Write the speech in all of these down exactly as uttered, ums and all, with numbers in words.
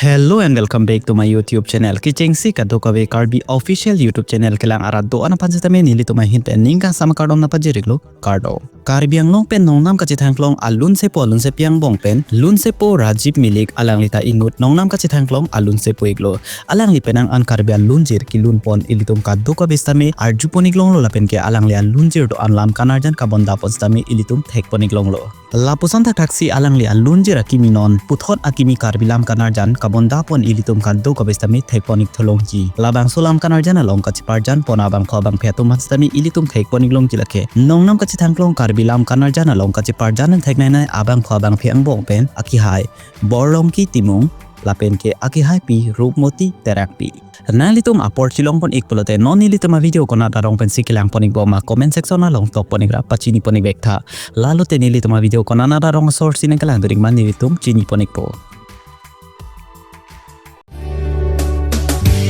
Hello and welcome back to my YouTube channel. Kechengsi kadokave Karbi official YouTube channel kelang arat do-an aphan sitame nelitum ahin pen ning kangsam akardom nangpajir-iklo, kardom. Karbi Anglong pen nongnam kachethangklong alun sepo alun sepi angbong pen lun sepo Rajiv Milik alangli ta inut nongnam kachethangklong alun sepo-iklo. Alangli penang an Karbi alunjir kelun pon ilitum kadokave sitame arjupon-iklonglo lapen ke alangli alunjir do-an lam kanarjan kabonda pon sitame ilitum thekpon iklonglo. Lapuson thakthaksi alangli alunjir akimi non puthot akimi Karbi lam kanarjan kabonda pon ilitum kadokave sitame thekpon-ik tholongji. Labangso lam kanarjan along kacheparjan pon abangphu abangphi atum aphan sitame ilitum thekpon-iklongji lake. Nongnam kachethangklong Karbi lam kanarjan along kacheparjan nangthek nainai abangphu abangphi angbong pen akihai Borlongki Timung lapen ke akihai pi Rupmoti Terangpi. Nanglitum apor chelongpon-ik pulote non nelitum avideo konat arong pensi kelangpon-ikbom ma comment section along tokpon-ik ra pachinipon-ik vek tha. Lalote nelitum avideo konat arong asor si nangkelang dun-ik ma nelitum chinipon-ikpo.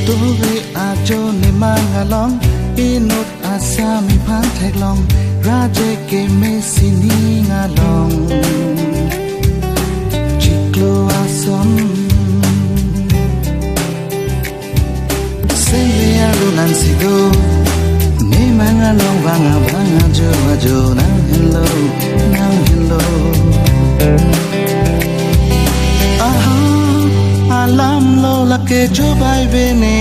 Tuve ajo nemang along inut asami aphan theklong, raje keme sining along chiklo ason. Sengve arunan sido nemang along vang abang ajo ajo nang henlo, nang henlo. Aha, alam lo lake jo bai bene.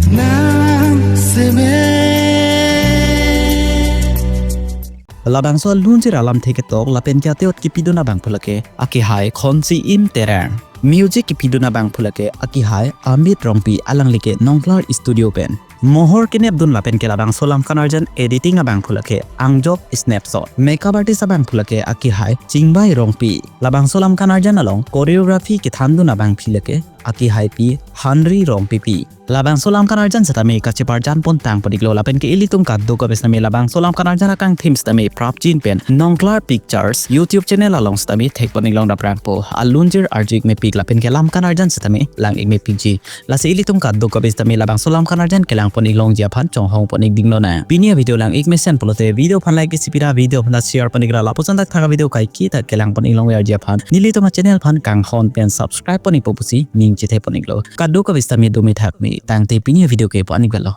Nang seme. Labangso alunjir alamthe ketok lapen ke ate-ot kipidun abangphu lake akihai Khonsi-im Terang. Music kipidun abangphu lake akihai Amit Rongpi, alangli ke Nongklar Studio pen. Mohor kenepdun lapen ke labangso lam kanarjan editing abangphu lake Angjok Snapshot. Makeup artist abangphu lake akihai Chingbai Rongpi. Labangso lam kanarjan along choreography kethandun abangphu lake akihai pi Henry Rongpipi. Labangso lam kanarjan sitame kacheparjan pon tangpon-iklo lapen ke ilitum kadokave sitame labangso lam kanarjan akangthim sitame prapjin pen Nongklar Pictures YouTube channel along sitame thekpon-iklong daprangpo. Alunjir arju-ik mepik lapen ke lam kanarjan sitame lang-ik mepikji. Lasi ilitum kadokave sitame labangso lam kanarjan kelangpon-iklongji aphan chonghongpon-ik dinglonang. Pini avideo lang-ik mesen pulote video aphan like isi pira, video aphan share pon-ik ra lapuson thakthak avideo kaike ta kelangpon-iklong verji aphan nelitum achannel aphan kanghon pen subscribe pon-ikpo pusi ning chethepon-iklo. Kadokave sitame dome thakme tangte pini avideo ke pu-an-ik velo.